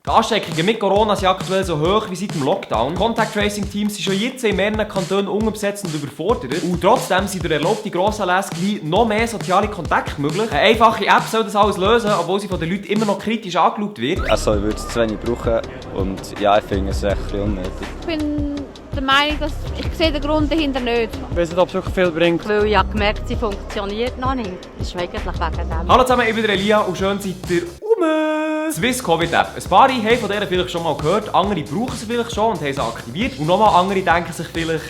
Die Ansteckungen mit Corona sind aktuell so hoch wie seit dem Lockdown. Contact Tracing Teams sind schon jetzt in mehreren Kantonen unterbesetzt und überfordert. Und trotzdem sind durch erlaubte Grossanlässe gleich noch mehr soziale Kontakte möglich. Eine einfache App soll das alles lösen, obwohl sie von den Leuten immer noch kritisch angeschaut wird. Also ich würde es zu wenig brauchen und ja, ich finde es echt ein bisschen unnötig. Ich bin der Meinung, dass ich sehe den Grund dahinter nicht. Ich weiß nicht, ob es wirklich viel bringt. Weil ich ja gemerkt, sie funktioniert noch nicht. Das ist eigentlich wegen dem. Hallo zusammen, ich bin Elia und schön seid ihr Swiss Covid App. Ein paar haben von der vielleicht schon mal gehört, andere brauchen sie vielleicht schon und haben sie aktiviert. Und nochmal andere denken sich vielleicht: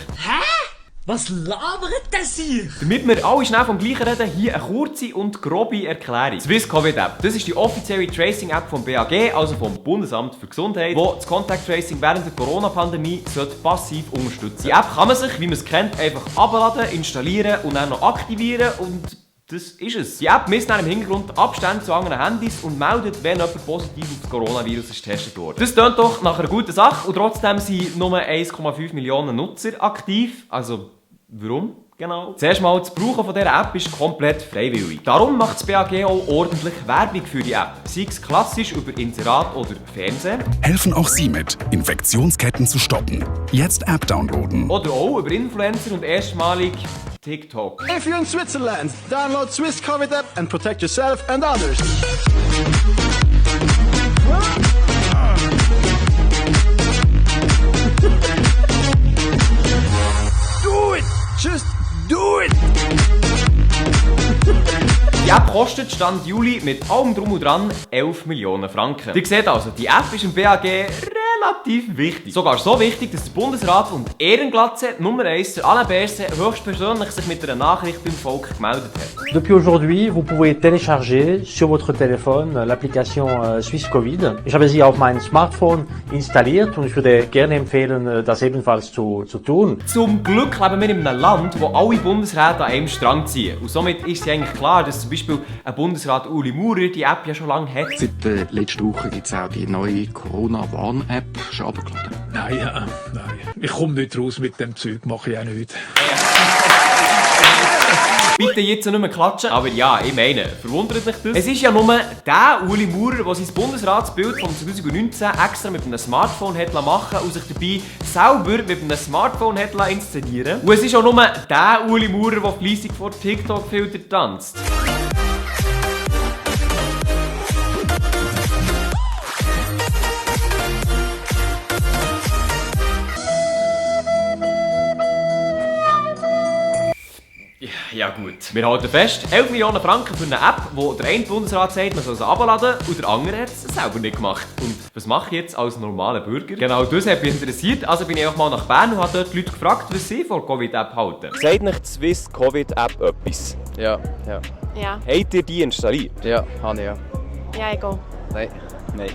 Was labert das hier? Damit wir alle schnell vom Gleichen reden, hier eine kurze und grobe Erklärung. Swiss Covid App, das ist die offizielle Tracing App vom BAG, also vom Bundesamt für Gesundheit, die das Contact Tracing während der Corona-Pandemie passiv unterstützen. Die App kann man sich, wie man es kennt, einfach abladen, installieren und dann noch aktivieren und das ist es. Die App misst dann im Hintergrund Abstände zu anderen Handys und meldet, wenn jemand positiv auf das Coronavirus ist getestet wurde. Das klingt doch nach einer guten Sache und trotzdem sind nur 1,5 Millionen Nutzer aktiv. Also, warum? Genau. Zuerst mal, das Brauchen von dieser App ist komplett freiwillig. Darum macht das BAG auch ordentlich Werbung für die App. Sei es klassisch über Inserat oder Fernsehen. Helfen auch Sie mit, Infektionsketten zu stoppen. Jetzt App downloaden. Oder auch über Influencer und erstmalig TikTok. If you're in Switzerland, download Swiss Covid app and protect yourself and others. Do it! Just do it! Die App kostet Stand Juli mit allem Drum und Dran 11 Millionen Franken. Ihr seht also, die App ist im BAG relativ wichtig. Sogar so wichtig, dass der Bundesrat und Ehrenglatze Nummer 1, Alain Berset, höchstpersönlich sich mit einer Nachricht beim Volk gemeldet hat. Depuis aujourd'hui, vous pouvez télécharger sur votre téléphone l'application Swiss Covid. Ich habe sie auf mein Smartphone installiert und ich würde gerne empfehlen, das ebenfalls zu tun. Zum Glück leben wir in einem Land, wo alle Bundesräte an einem Strang ziehen. Und somit ist es eigentlich klar, dass zum Beispiel ein Bundesrat Uli Maurer die App ja schon lange hat. Seit der letzten Woche gibt es auch die neue Corona-Warn-App. Schon runtergeladen? Nein. Ich komme nicht raus mit dem Zeug, mache ich auch nicht. Bitte jetzt nicht mehr klatschen. Aber ja, ich meine, verwundert mich das? Es ist ja nur der Uli Maurer, der sein Bundesratsbild von 2019 extra mit einem Smartphone hat machen und sich dabei selber mit einem Smartphone hat inszenieren. Und es ist auch nur der Uli Maurer, der fleissig vor TikTok-Filter tanzt. Ja gut, wir halten fest, 11 Millionen Franken für eine App, wo der eine Bundesrat sagt, man soll sie herunterladen und der andere hat es selber nicht gemacht. Und was mache ich jetzt als normaler Bürger? Genau das hat mich interessiert, also bin ich auch mal nach Bern und habe dort die Leute gefragt, was sie von der Covid-App halten. Sagt nicht die Swiss Covid App etwas? Ja. Habt ihr die installiert? Ja, habe ich ja. Ja, egal. Nein.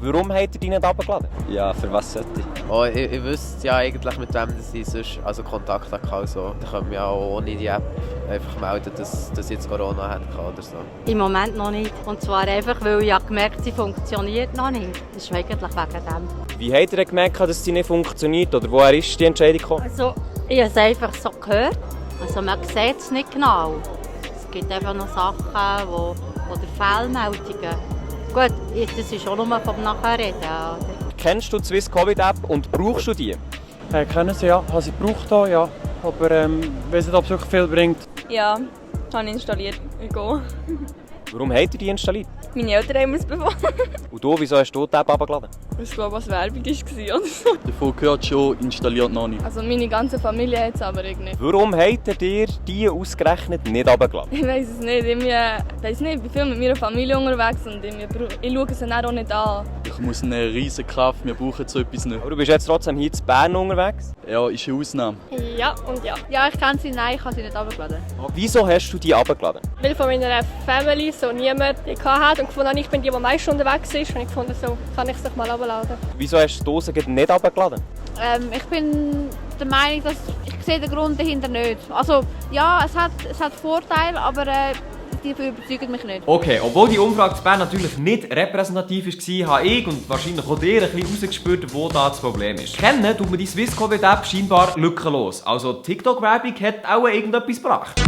Warum habt ihr die nicht runtergeladen? Ja, für was sollte ich? Oh, ich wüsste ja eigentlich, mit wem ich sonst Kontakt hatte. Also, da können wir ja auch ohne die App einfach melden, dass ich jetzt Corona hatte oder so. Im Moment noch nicht. Und zwar einfach, weil ich ja gemerkt, sie funktioniert noch nicht. Das ist eigentlich wegen dem. Wie habt ihr gemerkt, dass sie nicht funktioniert? Oder woher ist die Entscheidung gekommen? Also, ich habe es einfach so gehört. Also, man sieht es nicht genau. Es gibt einfach noch Sachen, oder Fehlmeldungen. Gut, das ist auch nur vom Nachreden. Oder? Kennst du die Swiss Covid App und brauchst du die? Kennen sie ja, habe sie gebraucht hier, ja. Aber weiß nicht, ob es wirklich viel bringt. Ja, habe ich installiert. Egal. Warum habt ihr die installiert? Meine Eltern haben es beworben. Und du, wieso hast du die App runtergeladen? Ich glaube, was Werbung war oder so. Davon gehört schon, installiert noch nicht. Also meine ganze Familie hat es aber irgendwie. Warum habt ihr die ausgerechnet nicht runtergeladen? Ich weiß es nicht. Ich bin viel mit meiner Familie unterwegs und ich schaue sie dann auch nicht an. Ich muss eine riesige Kraft, wir brauchen so etwas nicht. Aber du bist jetzt trotzdem hier in Bern unterwegs? Ja, ist eine Ausnahme. Ja und ja. Ja, ich kenne sie, nein, ich habe sie nicht runtergeladen. Wieso hast du die runtergeladen? Weil von meiner Family so niemand die hat und gefunden, ich bin die meist unterwegs ist und ich fand, so kann ich es doch mal runterladen. Wieso hast du die Dose nicht runtergeladen? Ich bin der Meinung, dass ich sehe den Grund dahinter nicht. Also ja, es hat Vorteile, aber die überzeugen mich nicht. Okay, obwohl die Umfrage zu Bern natürlich nicht repräsentativ war, habe ich und wahrscheinlich auch dir ein bisschen rausgespürt, wo da das Problem ist. Kennen tut man die Swiss Covid App scheinbar lückenlos. Also TikTok-Werbung hat auch irgendetwas gebracht.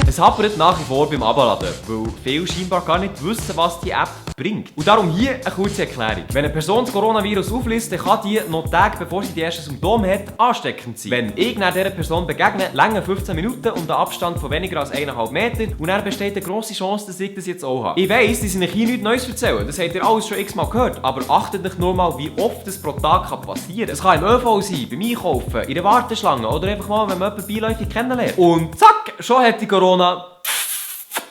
Es hapert nach wie vor beim Abladen, weil viele scheinbar gar nicht wissen, was die App bringt. Und darum hier eine kurze Erklärung. Wenn eine Person das Coronavirus aufliest, dann kann die noch Tage, bevor sie die ersten Symptome hat, ansteckend sein. Wenn ich dieser Person begegne, lange 15 Minuten und einen Abstand von weniger als 1,5 Meter und dann besteht eine grosse Chance, dass ich das jetzt auch habe. Ich weiss, dass ich euch hier nichts Neues erzähle, das habt ihr alles schon x-mal gehört, aber achtet euch nur mal, wie oft das pro Tag passieren kann. Es kann im ÖV sein, beim Einkaufen, in der Warteschlange oder einfach mal, wenn man jemanden beiläufig kennenlernt. Und zack, schon hat die Corona...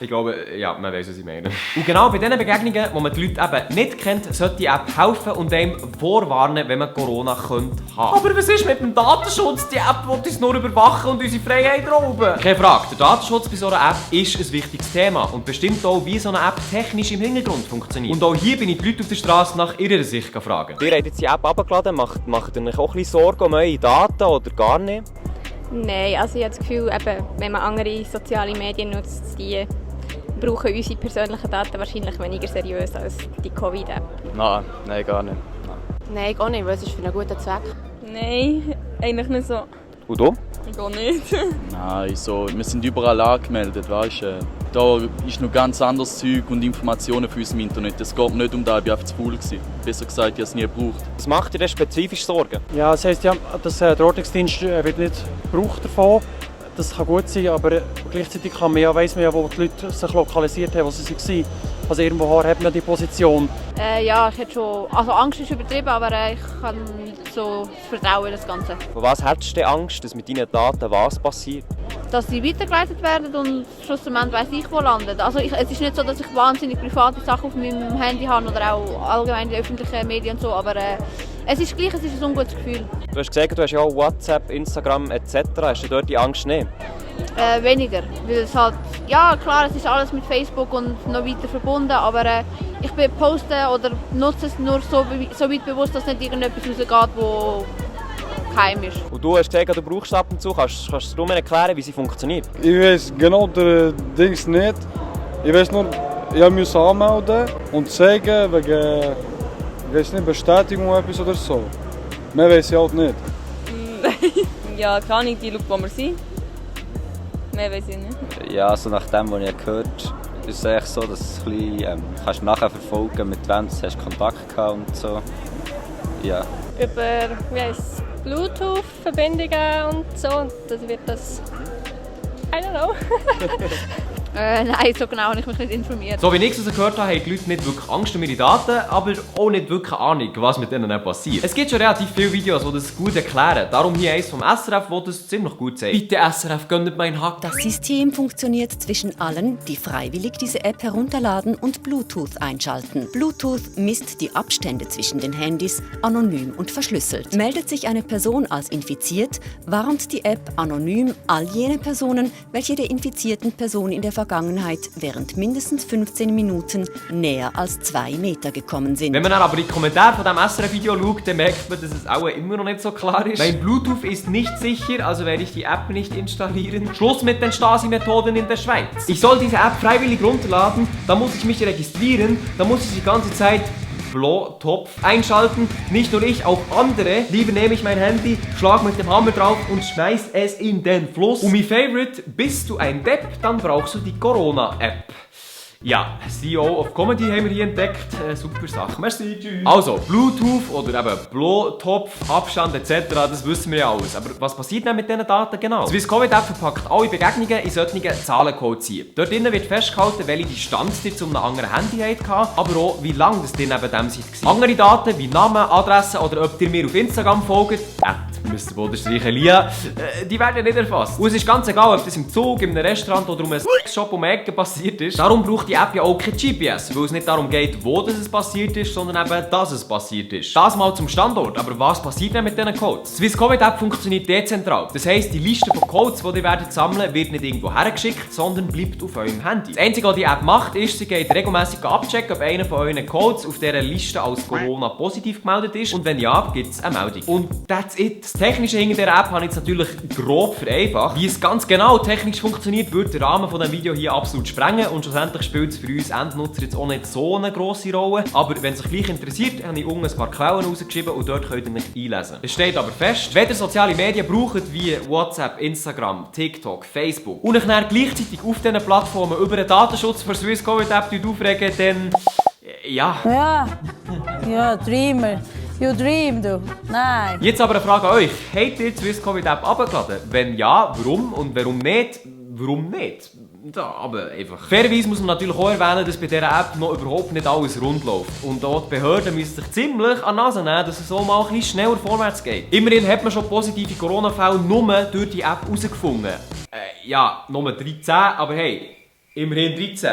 Ich glaube, ja, man weiß, was ich meine. Und genau bei diesen Begegnungen, wo man die Leute eben nicht kennt, sollte die App helfen und einem vorwarnen, wenn man Corona könnte haben. Aber was ist mit dem Datenschutz? Die App will uns nur überwachen und unsere Freiheit rauben. Keine Frage, der Datenschutz bei so einer App ist ein wichtiges Thema und bestimmt auch, wie so eine App technisch im Hintergrund funktioniert. Und auch hier bin ich die Leute auf der Straße nach ihrer Sicht gefragt. Ihr habt jetzt die App abgeladen, macht ihr euch auch ein bisschen Sorgen um eure Daten oder gar nicht? Nein, also ich habe das Gefühl, eben, wenn man andere soziale Medien nutzt, die brauchen unsere persönlichen Daten wahrscheinlich weniger seriös als die Covid-App. Nein, gar nicht. Nein, gar nicht, weil es ist für einen guten Zweck. Nein, eigentlich nicht so. Und du? Gar nicht. Nein, so, wir sind überall angemeldet, weißt du. Da ist noch ganz anderes Zeug und Informationen für uns im Internet. Es geht mir nicht um das, ich war einfach zu faul. Besser gesagt, ich habe es nie gebraucht. Was macht dir denn spezifisch Sorgen? Ja, das heisst ja, dass der Ordnungsdienst wird nicht gebraucht davon. Das kann gut sein, aber gleichzeitig weiss man ja, wo die Leute sich lokalisiert haben, wo sie waren. Also irgendwo hat man die Position. Ja, ich hätte schon... Also Angst ist übertrieben, aber ich kann nicht so vertrauen das Ganze. Von was hättest du Angst, dass mit deinen Daten was passiert? Dass sie weitergeleitet werden und schlussendlich weiss ich, wo landen. Also es ist nicht so, dass ich wahnsinnig private Sachen auf meinem Handy habe oder auch allgemein die öffentlichen Medien und so, aber es ist gleich, es ist ein ungutes Gefühl. Du hast gesagt, du hast ja auch WhatsApp, Instagram etc. Hast du dort die Angst nicht? Weniger, weil es halt, ja klar, es ist alles mit Facebook und noch weiter verbunden, aber ich poste oder nutze es nur so weit bewusst, dass nicht irgendetwas rausgeht, wo geheim ist. Und du hast gesagt, du brauchst ab und zu, kannst du mir erklären, wie sie funktioniert? Ich weiß genau den Dings nicht. Ich weiß nur, ich musste anmelden und zeigen wegen nicht, Bestätigung oder etwas oder so. Mehr weiß ich halt nicht. Ja, keine Ahnung, die schaut, wo wir sind. Mehr weiß ich nicht. Ja, so nach dem, was ich gehört habe, ist es eigentlich so, dass du kannst nachher verfolgen, mit wem du hast Kontakt gehabt und so. Ja. Über Bluetooth-Verbindungen und so. Das wird das... I don't know. Nein, so genau habe ich mich nicht informiert. So wie ich es gehört habe, haben die Leute nicht wirklich Angst um ihre Daten, aber auch nicht wirklich Ahnung, was mit denen passiert. Es gibt schon relativ viele Videos, die das gut erklären. Darum hier eins vom SRF, das das ziemlich gut zeigt. Bitte SRF, gönnt meinen Hack. Das System funktioniert zwischen allen, die freiwillig diese App herunterladen und Bluetooth einschalten. Bluetooth misst die Abstände zwischen den Handys anonym und verschlüsselt. Meldet sich eine Person als infiziert, warnt die App anonym all jene Personen, welche der infizierten Person in der Vergangenheit während mindestens 15 Minuten näher als 2 Meter gekommen sind. Wenn man dann aber in die Kommentare von diesem SRF-Video schaut, dann merkt man, dass es auch immer noch nicht so klar ist. Mein Bluetooth ist nicht sicher, also werde ich die App nicht installieren. Schluss mit den Stasi-Methoden in der Schweiz. Ich soll diese App freiwillig runterladen, dann muss ich mich registrieren, dann muss ich die ganze Zeit Blo-Topf einschalten. Nicht nur ich, auch andere. Lieber nehme ich mein Handy, schlag mit dem Hammer drauf und schmeiß es in den Fluss. Und mein Favorite, bist du ein Depp, dann brauchst du die Corona-App. Ja, CEO of Comedy haben wir hier entdeckt. Super Sache. Merci, tschüss. Also, Bluetooth oder eben Blo-Topf, Abstand etc., das wissen wir ja alles. Aber was passiert denn mit diesen Daten genau? Die Swiss Covid App verpackt alle Begegnungen in solchen Zahlencodes ein. Dort drinnen wird festgehalten, welche Distanz ihr zu einem anderen Handy hattet, aber auch, wie lange das ihr neben dem seid. Andere Daten wie Namen, Adresse oder ob ihr mir auf Instagram folgt, Mr. Bodenstreichen Lia, die werden nicht erfasst. Und es ist ganz egal, ob das im Zug, in einem Restaurant oder um einen Shop um die Ecke passiert ist. Darum braucht die App ja auch kein GPS, weil es nicht darum geht, wo das es passiert ist, sondern eben, dass es passiert ist. Das mal zum Standort, aber was passiert denn mit diesen Codes? Die Swiss Covid App funktioniert dezentral. Das heisst, die Liste von Codes, die ihr werdet sammeln, wird nicht irgendwo hergeschickt, sondern bleibt auf eurem Handy. Das Einzige, was die App macht, ist, sie geht regelmäßig abchecken, ob einer von euren Codes auf dieser Liste als Corona positiv gemeldet ist und wenn ja, gibt es eine Meldung. Und that's it. Das Technische hinter dieser App habe ich jetzt natürlich grob vereinfacht. Wie es ganz genau technisch funktioniert, würde den Rahmen von diesem Video hier absolut sprengen und schlussendlich spielt es für uns Endnutzer jetzt auch nicht so eine grosse Rolle. Aber wenn es euch gleich interessiert, habe ich unten ein paar Quellen rausgeschrieben und dort könnt ihr euch einlesen. Es steht aber fest, wenn ihr soziale Medien braucht wie WhatsApp, Instagram, TikTok, Facebook und euch dann gleichzeitig auf diesen Plattformen über den Datenschutz für Swiss Covid App aufregen, dann Ja. Ja, Dreamer. You dream, du. Nein. Jetzt aber eine Frage an euch. Habt ihr die Swisscovid-App abgeladen? Wenn ja, warum? Und warum nicht? Warum nicht? Ja, aber einfach. Fairerweise muss man natürlich auch erwähnen, dass bei dieser App noch überhaupt nicht alles rund läuft. Und auch die Behörden müssen sich ziemlich an die Nase nehmen, dass es so mal ein bisschen schneller vorwärts geht. Immerhin hat man schon positive Corona-Fälle nur durch die App herausgefunden. Ja, nur 13, aber hey, immerhin 13.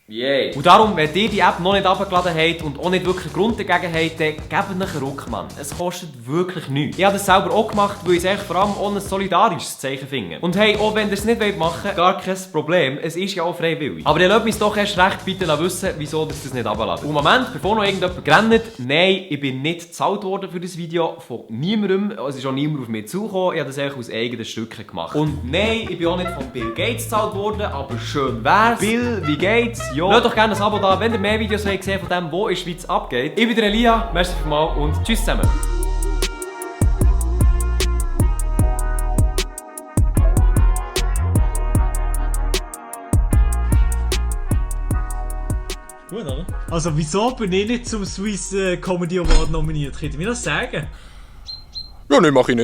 Yay. Und darum, wenn ihr die App noch nicht abgeladen habt und auch nicht wirklich Grund dagegen habt, dann gebt einen Ruck, Mann. Es kostet wirklich nichts. Ich habe das selber auch gemacht, weil ich es vor allem auch ein solidarisches Zeichen finde. Und hey, auch wenn ihr es nicht machen wollt, gar kein Problem. Es ist ja auch freiwillig. Aber ihr lasst mich doch erst recht bitte wissen, wieso ihr das nicht abladet. Und Moment, bevor noch irgendjemand rennt, nein, ich bin nicht bezahlt worden für das Video von niemandem. Es ist auch niemand auf mich zugekommen. Ich habe das eigentlich aus eigenen Stücken gemacht. Und nein, ich bin auch nicht von Bill Gates bezahlt worden, aber schön wär's. Bill, wie geht's? Ja. Lasst doch gerne ein Abo da, wenn ihr mehr Videos wollt sehen von dem, wo in der Schweiz abgeht. Ich bin der Elia, merci vielmals und tschüss zusammen. Gut, oder? Also wieso bin ich nicht zum Swiss Comedy Award nominiert? Könnt ihr mir das sagen? Ja, nein, mach ich nicht.